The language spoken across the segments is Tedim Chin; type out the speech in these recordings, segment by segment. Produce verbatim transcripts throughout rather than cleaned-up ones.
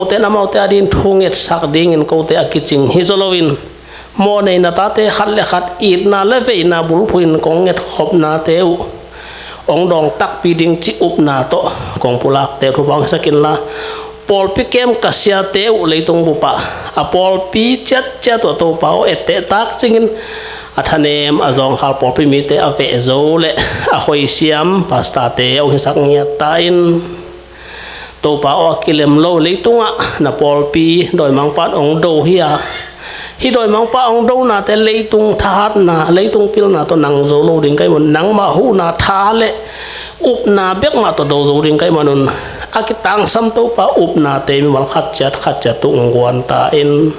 Kote in amaute adingin thu ngetsak dingin kote a kicing hi zaw loin, mawhnei na tate khat le khat itna le veina bulphuhin kong ngetkhopnate uh hong dawng takpi ding cih upna tawh kong pulakte uh thupha hong hisak inla, pawlpi kem ka siate uh leitung bupah a pawlpi ciatciat uh a Topa aw etteh tak cingin a thanem a zawngkhal pawlpi mite a vehzo le a khoisiam pastorte hong hisak ngiat ta in. Topa aw, a kilem lo leitungah na pawlpi dawimangpa in hong do hi a, hih dawimangpa hong donate leitung thahatna, leitung pilna tawh nang zo lo ding ka hih manin nangmah huhna tha le upna bek mah tawh do zo ding ka hih manun, a kitangsam Topa upnate mimal khat ciat khat ciat tung hong guan ta in.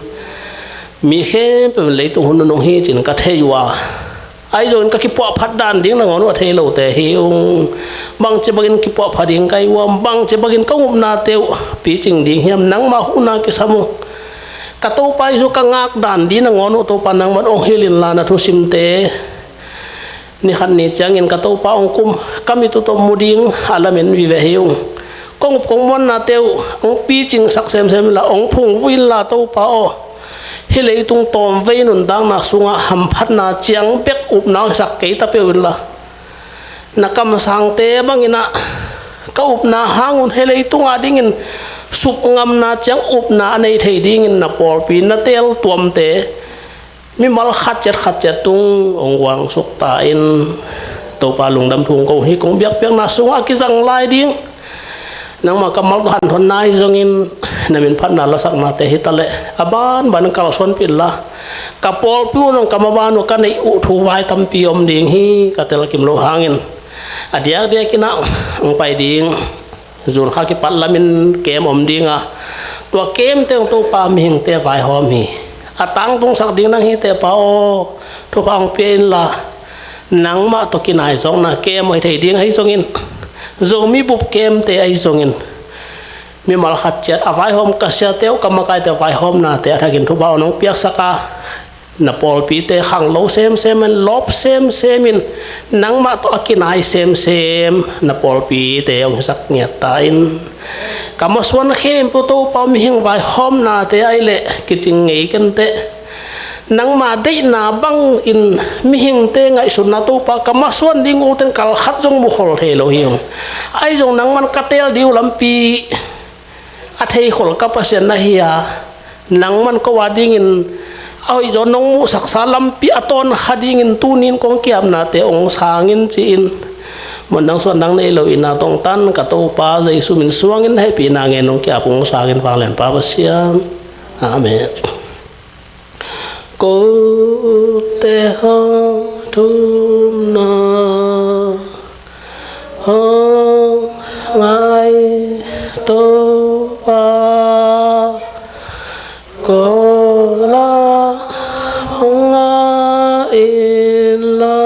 Mi khempeuh in leitung hun nunung hi cin ka thei uh a, ahi zongin ka kipuahphat dan ding nangawn uh a thei lote hi ung. Bangci bangin kipuahphat ding ka hi uh a, bangci bangin ka upnate uh picing ding hiam, nangmah huhna kisam uh. Ka Topa Jesu ka ngak dan ding nangawn uh Topa nangman hong hilh inla na thusimte ni khat ni ciangin ka Topa hong kum, ka mit uh tawh mu ding a lamen vive hi ung. Kong up kong muannate uh hong picingsak semsem inla, hong phungvuh inla Topa aw, hih leitung tawmvei nundakna sungah hamphatna ciang bek upna hong hisak kei ta peuh inla, na kamsangte bangin ah ka upna hangun hih leitung adingin supngamna ciang upna a nei thei dingin na pawlpi na teel tuamte mimal khat ciat khat ciat tung hong guangsuk ta in. Topa lungdam thu hong ko hi, kong biakpiakna sungah a kizang lai ding nangmah kammal tawh hanthotna hi zongin na min phatna lasaknate hi ta leh a banban kalsuanpih inla, ka pawlpi uh nong ka maban uh ka neih uh thu vai tampi om ding hi ka telkim loh hangin a diakdiakin ah hong pai ding. June kha kipat lamin kem om ding a, tua kemte hong Topa mihingte vaihawm hi. A tangtungsak ding nang hi Topa aw, thupha hong pia inla, nangmah tawh kinaizawkna kem ahi thei ding ahi zongin, Zomi bup kemte ahi zongin, mimal khat ciat a vaihawm ka siate uh ka makaite vaihawmnate a thakin thupha hong piaksak a, na pawlpite khanglo semsem in, lawp semsem in, nangmah tawh a kinai semsem na pawlpite hong hisak ngiat ta in. Ka masuan khempeuh Topa mihing vaihawmnate ahih leh kicing ngei kenteh. Nangmah deihna bangin mihingte ngaihsutna Topa ka masuan ding uh teng kalkhat zong mukhol thei lo hi ung. Ahi zong nangman ka teel ding uh lampi a theikhol ka Pasian na hi a, nangman ko a dingin a hoihzaw nong muhsaksa lampi a tawn kha dingin tunin kong ki-apnate hong sang in ci-in, muan nang suan nang nei lo in a tongtan ka Topa Jesu min suangin hehpihna ngen hong ki-ap hong sang in vanglianpa Pasian. Amen. Kote hong thumna hong ngai Topa, ko la hong ngai in la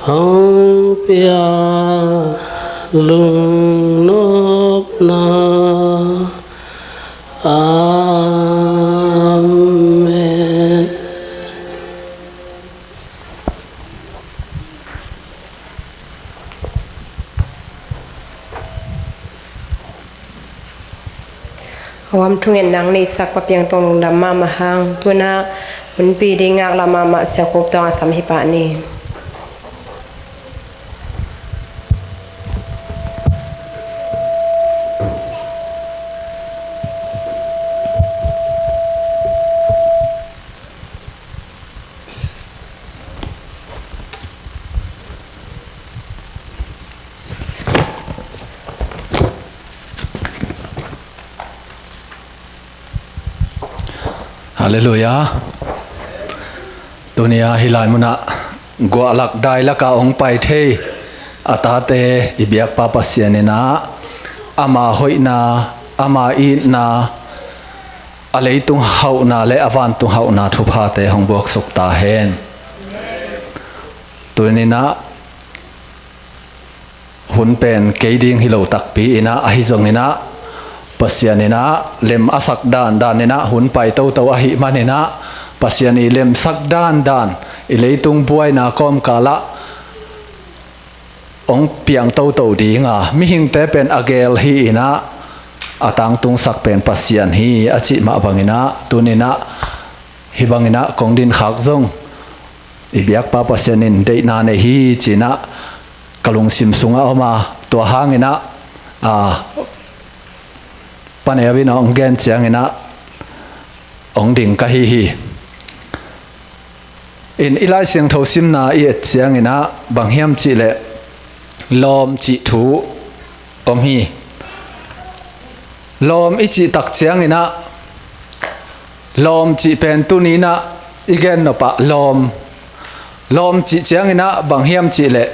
hong pia lungnopna. Amen. Huam thungen nang neihsak Pa Piang Tong lungdam mahmah hang, tu-in ah hunpi ding ngaklah mahmah Sia Khup Tawng a sam hi pah ni. Halleluiah. Tuni-a hih lai munah guahlak dailaka hong pai thei a tate i biakpa Pasian in ah ama hoihna, ama itna, a leitung hauhna le a vantung hauhna thuphate hong buaksuk ta hen. Tuni-in ah hun pen kei ding hi lo takpi in ah, ahi zongin ah Pasian in ah lem a sak dandan in ah hun pai toto ahih manin ah, Pasian i lemsak dandan i leitung buaina kawmkalah hong piang toto ding a, mihingte pen a gel hi in ah, a tangtungsak pen Pasian hi a cih mah banginah tuninah hih banginah kong dinkhak zong i biakpa Pasian in deihna nei hi cinah ka lungsim sungah om a, tua hanginah a, paneu in hong gen cianginah hong ding ka hi hi. In i Lai Siangtho simna i et cianginah bang hiam cihleh lawm cih thu om hi. Lawm i cih tak cianginah lawm cih pen tuninah i gen nopah lawm, lawm cih cianginah bang hiam cihleh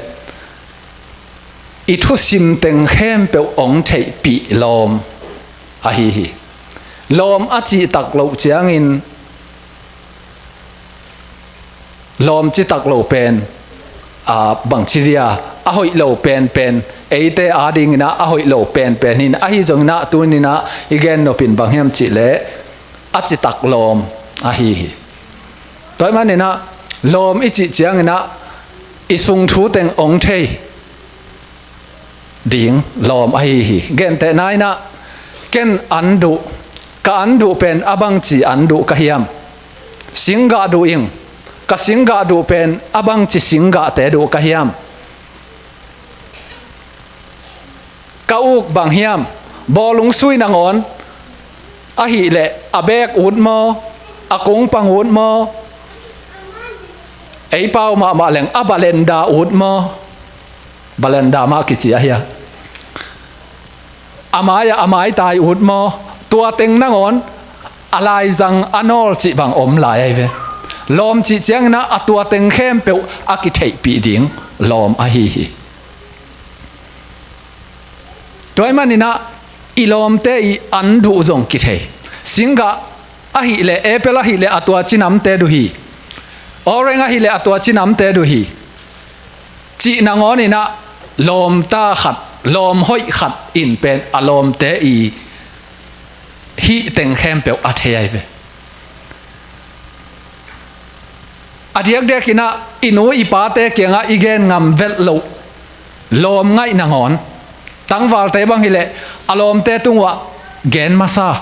i thusim teng khempeuh hong theihpih lawm ahi hi. Lawm a cih tak loh ciangin lawm citak lo pen a, bangci dia a hoih lo penpen, eite adinginah a hoih lo penpen hin ahi zonginah tuninah i gen nopin bang hiam cihleh a citak lawm ahi hi. Tua ahih maninah lawm i cih cianginah i sung thu teng hong thei ding lawm ahi hi. Gentehna inah ken an duh, ka an duh pen a bangci an duh ka hiam? Singgah duh ing. Ka singgah duh pen a bangci singgahte duh ka hiam? Ka uk bang hiam? Bawlung sui nangawn ahihleh a bek ut maw? A kungpang ut maw? Ei pau mahmah leng a balenda ut maw? Balenda mah kici ahi a, a mai-ah a maitai ut maw? Tua teng nangawn a laizang a nawl cih bang om lai ahi ve. Lawm cih cianginah a tua teng khempeuh a kitheihpih ding lawm ahi hi. Tua ahih maninah i lawmte i an duh zong kithei. Singgah ahihleh, apple ahihleh a tua cinamte duh hi. Orange ahihleh a tua cinamte duh hi. Cih nangawninah lawmta khat, lawm hoih khat in pen a lawmte i hih teng khempeuh a thei ahi ve. A diakdiakinah i nu i pate kiangah i gen ngam velh loh lawm ngaih nangawn, tangvalte bang hileh a lawmte tungah gen masa.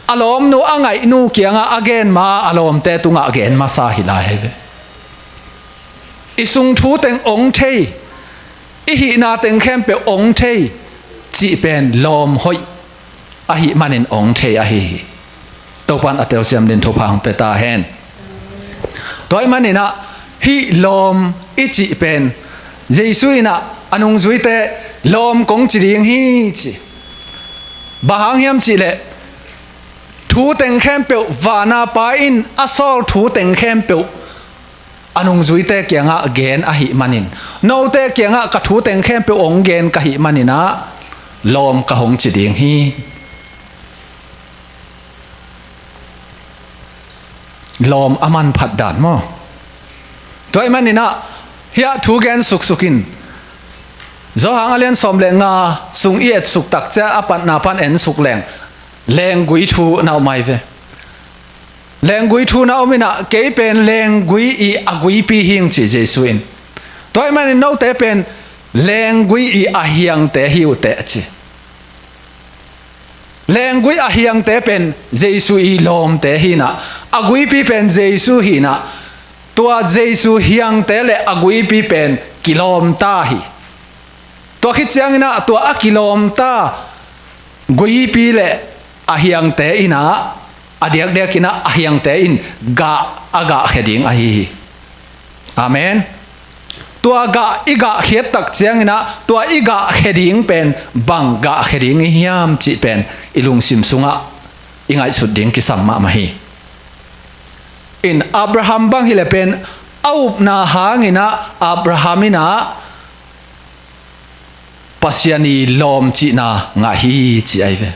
A lawmnu a ngaihnu kiangah a gen ma a lawmte tungah gen masa hi lai ahi ve. I sung thu teng hong thei, i hihna teng khempeuh hong thei cih pen lawm hoih ahih manin hong thei ahi hi. Topan a telsiam din thupha hong pia ta hen. Tua ahih maninah hih lawm i cih pen Jesu inah a nungzuite lawm kong ci ding hi ci. Bang hang hiam cihleh thu teng khempeuh, vana Pa in a sawl thu teng khempeuh a nungzuite kiangah gen ahih manin, note kiangah ka thu teng khempeuh hong gen ka hih maninah lawm ka hong ci ding hi. Lawm a manphat dan maw? Tua ahih maninah hiah thu gen suksuk in, Johan a lian sawm le nga sung i et suk tak ciah a patna pan en suk leng lenggui thu na om ahi ve. Lenggui thu na om inah kei pen lenggui i a guipi hing ci Jesu in. Tua ahih manin note pen lenggui i a hiangte hi uh teh ci. Lenggui a hiangte pen Jesu i lawmte hinah, a guipi pen Jesu hinah, tua Jesu hiangte le a guipi pen kilawmta hi. Tua khit cianginah tua a kilawmta guipi le a hiangte inah a diakdiakinah a hiangte in gah a gahkhia ding ahi hi. Amen. Tua gah i gahkhiat tak cianginah tua i gahkhia ding pen bang gahkhia ding i hiam cih pen i lungsim sungah i ngaihsut ding kisam mahmah hi. In Abraham bang hileh pen a upna hanginah Abraham inah Pasian i lawm cihna ngah hi ci ahi ve.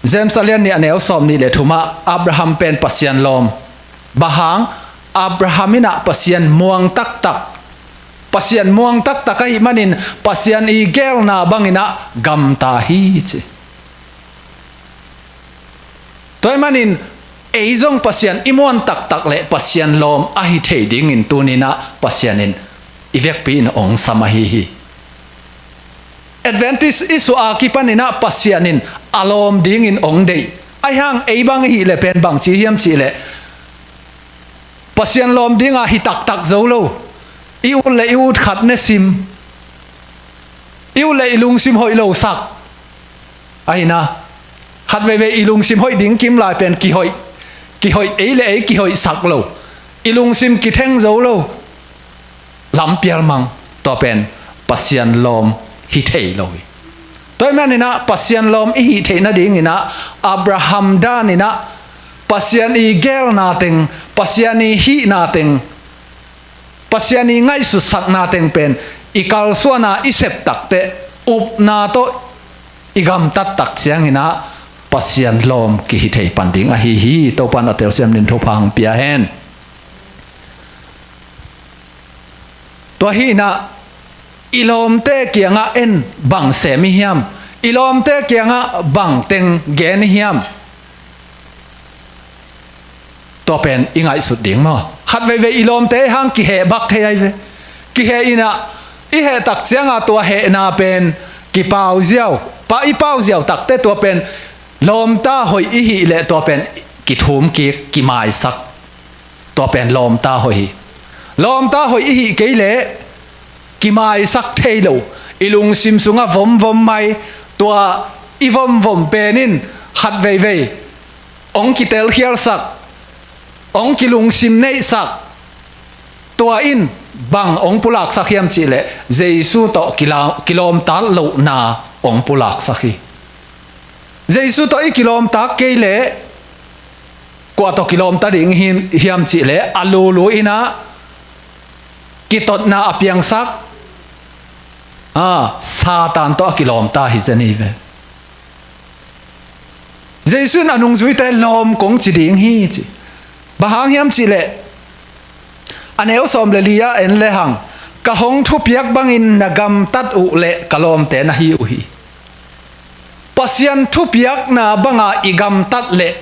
James a lian nih a neu sawm nih le thumah Abraham pen Pasian lawm. Bang hang? Abraham inah Pasian muang taktak, Pasian muang taktak ahih manin Pasian i gelna banginah gamta hi ci. Tua ahih manin ei zong Pasian i muan taktak le Pasian lawm ahi thei dingin tuninah Pasian in i vekpi in hong sam ahi hi. Adventist i suah a kipaninah Pasian in a lawm dingin ong deih. Ahi hang ei bang i hih leh pen bangci hiam cihleh, Pasian lawm dinga hi taktak zo lo. I ut le i ut khat ne sim. I ut le i lungsim hoih lo sak. Ahina, khat veivei i lungsim hoih ding kim lai pen kihoih, kihoih ei le ei kihoih sak lo. I lungsim kitheng zo lo. Lampial mang, tua pen Pasian lawm hi thei lo hi. Tua hi maninah Pasian lawm i hih theih nadinginah Abraham daninah Pasian i gelna teng, Pasian i hihna teng, Pasian i ngaihsutsakna teng pen i kalsuana i sep takteh upna tawh i gamtat tak cianginah Pasian lawm kihi thei pan ding ahi hi. Topan a telsiam nin thupha hong pia hen. Tua hinah i lawmte kiangah en bang sem i hiam? I lawmte kiangah bang teng gen i hiam? Tua pen i ngaihsut ding maw? Khat veivei i lawmte hang kiheh bak thei ahi ve. Kiheh inah i heh tak cianga tua hehna pen kipauziau. Pa i pauziau takte tua pen lawmta hoih i hih leh tua pen kithum kik, kimaisak. Tua pen lawmta hoih hi. Lawmta hoih i hih kei leh kimaisak thei lo. I lungsim sungah vomvom mai, tua i vomvom pen in khat veivei ong kitelkhialsak, ong kilungsim neihsak. Tua in bang ong pulaksak hiam cihleh Jesu tawh kila-, kilawmtat lohna ong pulaksak hi. Jesu tawh i kilawmtak kei leh kua tawh kilawmta ding hi-, hiam cihleh a lulu inah kitotna a piangsak, a, Satan tawh a kilawmta hi zen hi ve. Jesu in a nungzuite lawm kong ci ding hi ci. Bang hang hiam cihleh a neu sawm le li-ah en lehang, ka hong thupiak bangin na gamtat uh leh ka lawmte na hi uh hi. Pasian thupiakna banga i gamtat leh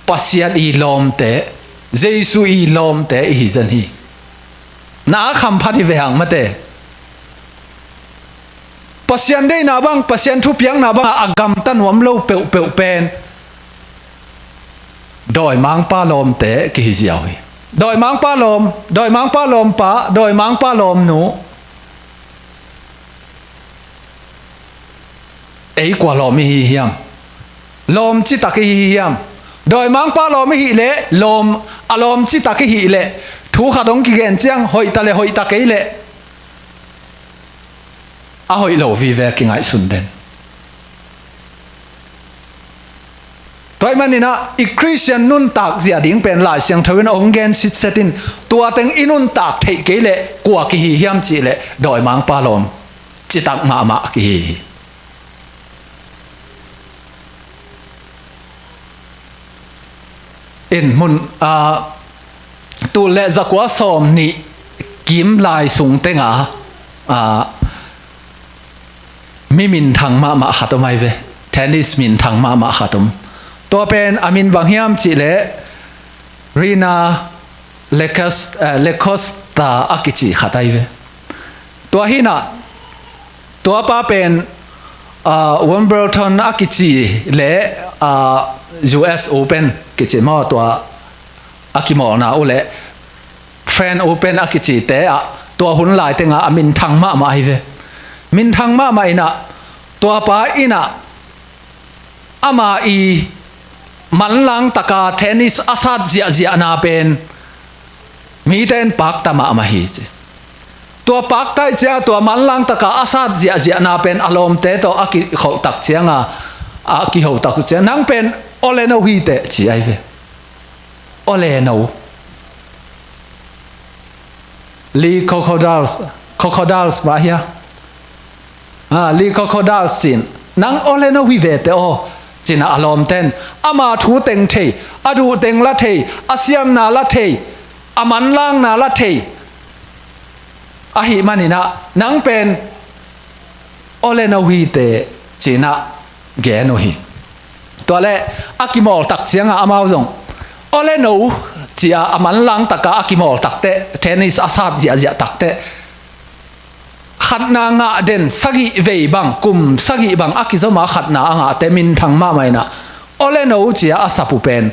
Pasian i lawmte, Jesu i lawmte i hi zen hi. Na a khamphat hi ve hang mate. Pasian deihna bang, Pasian thupiakna banga a gamta nuam lo peuhpeuh pen dawimangpa lawmte kihi ziau hi. Dawimangpa lawm, dawimangpa lawmpa, dawimangpa lawmnu. Ei kua lawm i hi hiam? Lawm citak i hi hiam? Dawimangpa lawm i hih leh, lawm, a lawm citak i hih leh, thu khat hong kigen ciang hoihta le hoihta kei leh a hoih lo vive kingaihsun den. Tua ahih maninah i Khristian nuntak zia ding pen Lai Siangtho in hong gen sitset in, tua teng i nuntak theih kei leh kua kihi hiam cihleh dawimangpa lawm citak mahmah kihi hi. In mun, ah, tul le zakua sawm nih kim lai sung tenga, ah, mi minthang mahmah khat om ahi ve. Tennis minthang mahmah khat om. Tua pen a min bang hiam cihleh Rina Lekos-, eh, Lecosta a kici khat ahi ve. Tua hinah, tuapa pen, ah, Wimbledon a kici le, ah, U S Open kici maw, tua a kimawlna uh le French Open a kicite ah tua hun lai tenga a minthang mahmah ahi ve. Minthang mahmah inah, tuapa inah ama i manlang taka tennis a sat ziahziahna pen mite in pakta mahmah hi ci. Tua pakta ih cianga tua manlang taka a sat ziahziahna pen a lawmte tawh a kikholhtak cianga, a kihotak uh cianga, nang pen aw le no hi teh ci ahi ve. Aw le no. Lee Crocodiles, Crocodiles mah hia? Ah, Lee Crocodiles cin, nang aw le no hi ve teh aw, cinah a lawmten ama thu teng thei, a duh teng la thei, a siamna la thei, a manlangna la thei. Ahih maninah nang pen aw le no hi teh cinah gen uh hi. Tuale a kimawltak cianga amau zong aw le no cia a manlang taka a kimawltak teh, tennis a sat ziahziah tak teh, khatna ngah den sagih vei bang, kum sagih bang a kizom a khatna a ngahte minthang mahmah in ah, aw le no ci-a a sap uh pen,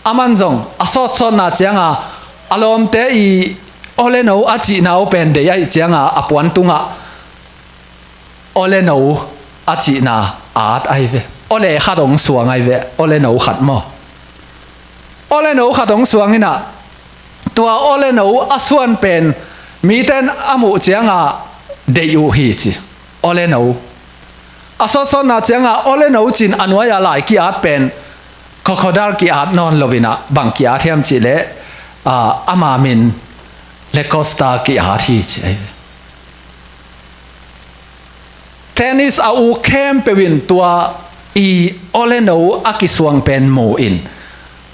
aman zong a sawtsawtna cianga a lawmte i aw le no a cihna uh pen deih ahih cianga a puan tungah aw le no a cihna at ahi ve. Aw le khat hong suang ahi ve, aw le no khat maw. Aw le no khat hong suang in ah, tua aw le no a suan pen mite in a muh cianga deih uh hi ci. Aw le no a sawtsawtna cianga aw le no ci-in a nuai-a lai ki-at pen crocodile ki-at nawn lo in ah, bang ki-at hiam cihleh, ah, ama min Lacosta ki-at hi ci ahi ve. Tennis a uk khempeuh in tua i aw le no a kisuang pen mu in,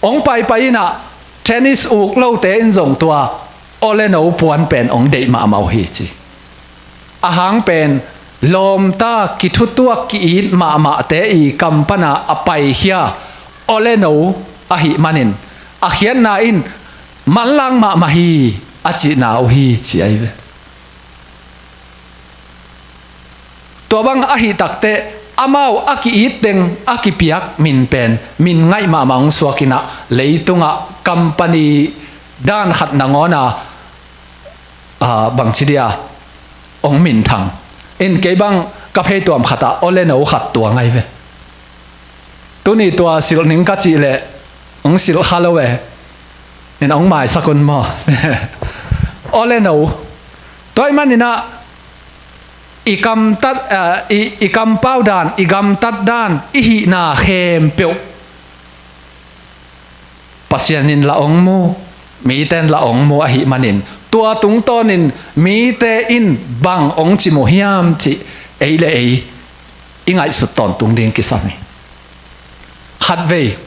hong paipai in ah, tennis uk lote in zong tua aw le no puan pen hong deih mahmah uh hi ci. A hang pen lawmta kithutuak ki-it mahmahte i kam pana a paikhia aw le no ahih manin, a khiatna in manlang mahmah hi a cihna uh hi ci ahi ve. Tua bang ahih takteh, amau a ki-it teng a kipiak min pen min ngaih mahmah hong suak in ah, leitungah company dan khat nangawn a, ah, bangci dia hong minthang. In kei bang ka pheituam khatah aw le no khat tuang ahi ve. Tuni tua silh ning ka cih leh hong silh kha lo e. In hong maisak un maw. Aw le no. Tua ahih manin ah i kamtat, ah, i, i kampau dan, i gamtat dan, i hihna khempeuh Pasian in lah hong mu, mite in lah hong mu ahih manin, tua tungtawnin mite in bang hong cim uh hiam cih ei le ei i ngaihsut tawntung ding kisam hi. Khatvei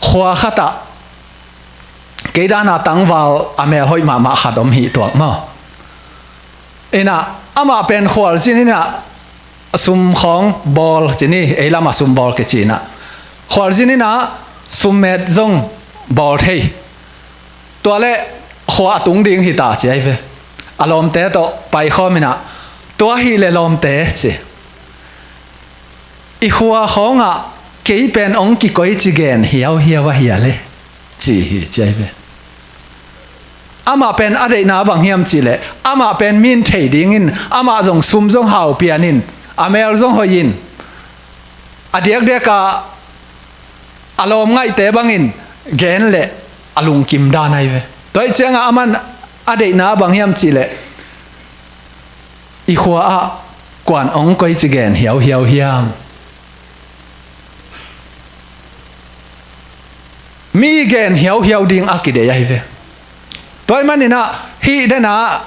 khua khatah kei dana tangval a mel hoih mahmah khat om hi tuak maw. In ah, amah pen khualzin in ah, sum khawng bawl ci ni, ei lamah sum bawl kici in ah, khualzin in ah summet zong bawl thei. Tua leh khua a tung ding hi ta ci ahi ve. A lawmte tawh paikhawm in ah, tua hi leh lawmte ci, i khua khawngah kei pen hong kikoici gen hiauhiau ahi a le, ci hi ci ahi ve. Amah pen a deihna bang hiam cih leh, amah pen mi in thei dingin, amah zong sum zong hau pianin, a mel zong hoihin, a diakdiakah a lawm ngaihte bangin gen leh a lungkim dan ahi ve. Tua ahih ciangah aman a deihna bang hiam cih leh, i khua ah kuan hong koici gen hiauhiau hiam? Mi gen hiauhiau ding a kideih ahi ve. Tua ahih manin ah, hih denah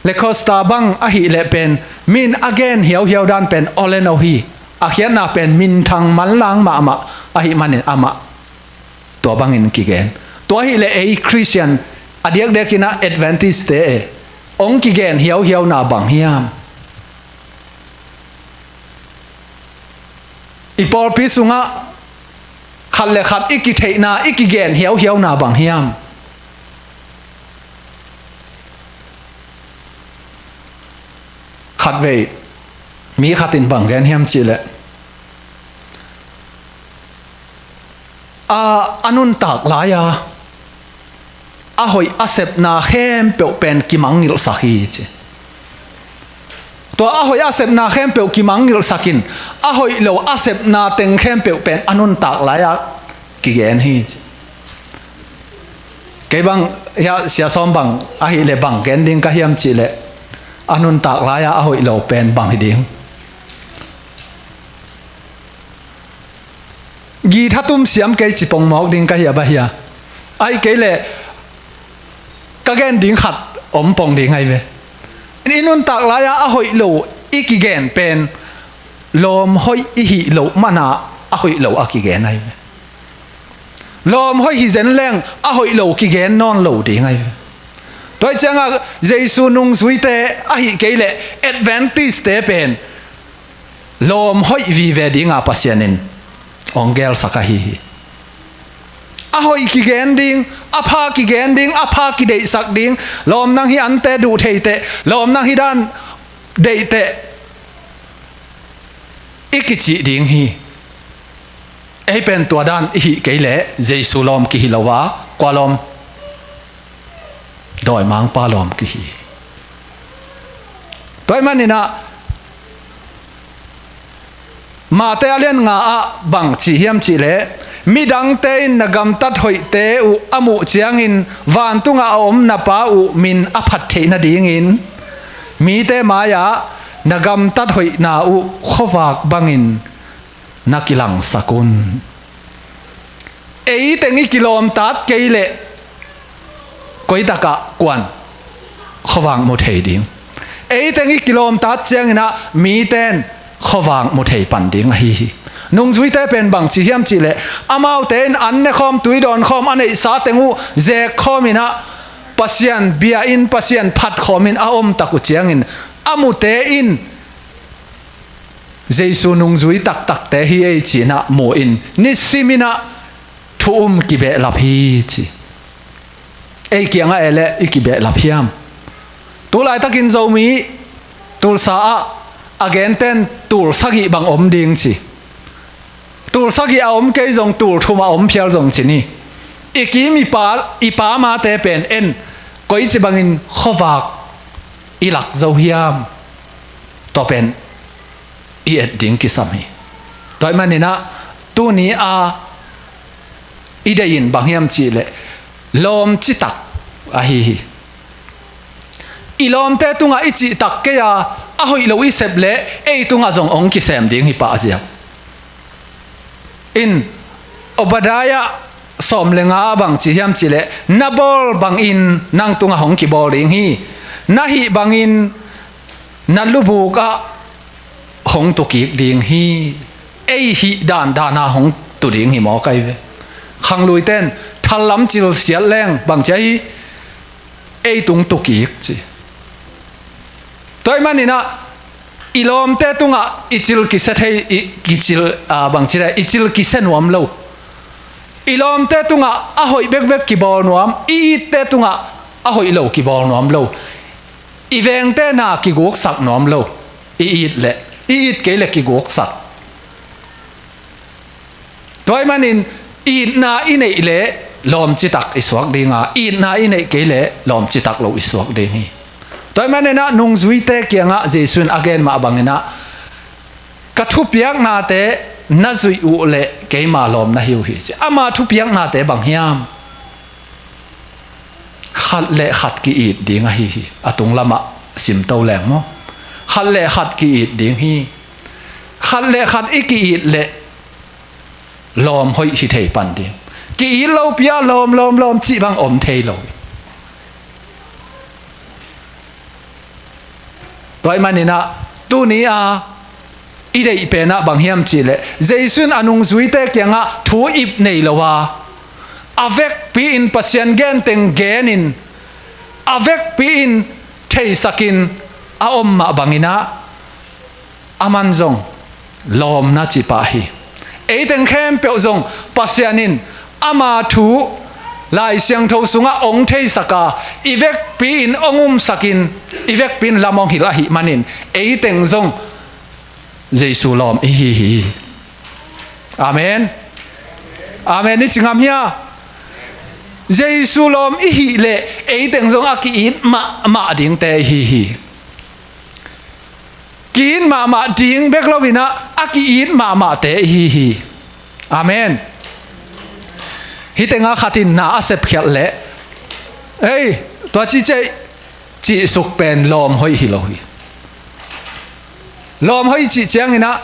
Lacosta bang ahih leh pen, mi in a gen hiauhiau dan pen aw le no hi. A khiatna pen minthang manlang mahmah ahih manin amah tua bangin kigen. Tua ahih leh ei Khristian, a diakdiakin ah Adventist-te e, hong kigen hiauhiauna bang hiam? I pawlpi sungah khat le khat i kitheihna, i kigen hiauhiauna bang hiam? Khatvei mi khat in bang gen hiam cih leh, a, a nuntak lai-a a hoih a sepna khempeuh pen kimangngilhsak hi ci. Tua a hoih a sepna khempeuh kimangngilhsak in, a hoih lo a sepna teng khempeuh pen a nuntak lai-a kigen hi ci. Kei bang, hiah Sia Sawm bang ahih leh bang gen ding ka hiam cih leh, a nuntak lai-a a hoih lo pen bang hi ding? Guitar tum siam kei ci pongmawk ding ka hi a, bang hia? Ahih kei leh ka gen ding khat om pong ding ahi ve. I nuntak lai-a a hoih lo i kigen pen lawm hoih i hih loh mana a hoih lo a kigen ahi ve. Lawm hoih hi zen leng a hoih lo kigen nawn lo ding ahi ve. Tua ahih ciangah Jesu nungzuite ahih kei leh Adventist-te pen lawm hoih vive dinga Pasian in hong gelsak ahi hi. A hoih kigen ding, a pha kigen ding, a pha kideihsak ding. Lawm nang hi ante duh thei teh, lawm nang hi dan deih teh, i kicih ding hi. Ei pen tua dan i hih kei leh Jesu lawm kihi lo a, kua lawm? Dawimangpa lawm kihi. Tua ahih manin ah, Mate a lian nga ah bang ci hiam cih leh, midangte in na gamtat hoihte uh a muh ciangin, vantungah a om na Pa uh min a phat theih nadingin, mite mai-ah na gamtat hoihna uh khuavak bangin na kilangsak un. Ei teng i kilawmtat kei leh, koi takah kuan khuavak mu thei ding? Ei teng i kilawmtat ciangin ah mite in khuavak mu thei pan ding ahi hi. Nungzuite pen bang ci hiam cih leh, amaute in an nekhawm, tui dawnkhawm a neihsa teng uh zekkhawm in ah, Pasian bia in, Pasian phatkhawm in a om tak uh ciangin, a mute in Jesu nungzui taktakte hi ei ci-in ah mu-in, nisimin ah thu um kibehlap hi ci. Ei kiangah e leh i kibehlap hiam? Tulaitakin Zomi Tulsa ah a genten tul sagih bang om ding ci. Tul sagih a om kei zong tul thum a om phial zong ci ni. I kim i pa, i pa mate pen en, koici bangin khuavak i lak zo hiam? Tua pen i et ding kisam hi. Tua ahih manin ah, tuni a i deih in bang hiam cih leh, lawm citak ahi hi. I lawmte tungah i cihtak kei a, a hoih lo i sep leh ei tungah zong hong kisem ding hi pah ziau. In, Obadiah sawm le nga bang ci hiam cih leh, na bawl bangin nang tungah hong kibawl ding hi. Na hih bangin na lubuk ah hong tukik ding hi. Ei hih dandan a hong tu ding hi maw kai ve. Khangluite in thallam cil siat leng bang ci a hi, ei tung tukik ci. Tua ahih manin ah, i lawmte tungah i cil kisia thei, i, kicil, a, bang ci leh, i cil kisia nuam lo. I lawmte tungah a hoih bekbek kibawl nuam, i itte tungah a hoih lo kibawl nuam lo. I vengte na kiguksak nuam lo. I it leh, i it kei leh kiguksak. Tua ahih manin, itna i neih leh lawm citak i suak ding a, itna i neih kei leh lawm citak lo i suak ding hi. Tua ahih manin ah, nungzuite kiangah Jesu in a gen mah bangin ah, ka thupiaknate na zuih uh leh keima lawm na hi uh hi ci. Ama thupiaknate bang hiam? Khat le khat ki-it ding ahi hi. A tunglamah simto leng maw? Khat le khat ki-it ding hi. Khat le khat i ki-it leh lawm hoih hi thei pan ding. Ki-it lopi-a lawm, lawm, lawm cih bang om thei lo. Tua ahih manin ah, tuni a i deih pen ah bang hiam cih leh, Jesu in a nungzuite kiangah thu ip nei lo a, a vekpi-in Pasian genteng genin, a vekpi-in theisakin a om mah bangin ah, aman zong lawm na ci pah hi. Eiteng khempeuh zong Pasian in ama thu Lai Siangtho sungah hong theisak a, i vekpi-in hong umsakin, i vekpi-in lam hong hilh ahih manin, eiteng zong Jesu lawm i hi hi. Amen. Amen i ci ngam hia? Jesu lawm i hih leh eiteng zong a ki-it mahmah dingte i hi hi. Ki-it mahmah ding bek lo-in ah, a ki-it mahmahte i hi hi. Amen. Hih tengah khat in na a sepkhialh leh, ei, tua ci ciah, cihsuk pen lawm hoih hi lo hi. Lawm hoih cih ciangin ah,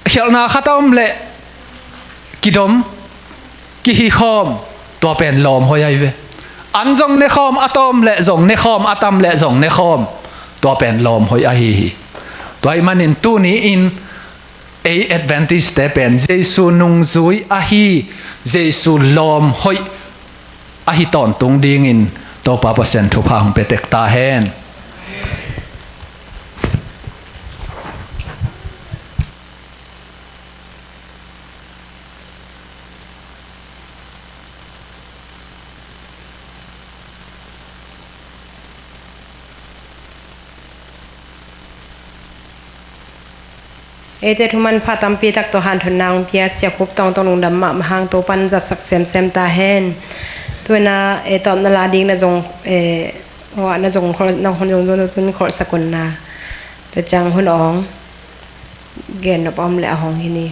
khialhna khat a om leh kidom, kihikhawm, tua pen lawm hoih ahi ve. An zong nekhawm, a tawm leh zong nekhawm, a tam leh zong nekhawm, tua pen lawm hoih ahi hi. Tua ahih manin tuni-in ei Adventist-te pen Jesu nungzui ahi, Jesu lawm hoih ahi tawntung dingin Topa Pasian thupha hong pia tek ta hen. Eite thuman pha tampi tak tawh hanthotna hong pia Sia Khup Tawng tawh lungdam mahmah hang Topa'n zatsak semsem ta hen. Tuina e tawpna la ding na zong e wa na zong khol na hun zong zong tun kholhsak un na. Tua ciang hun awng gen nop om le a hong hi ni.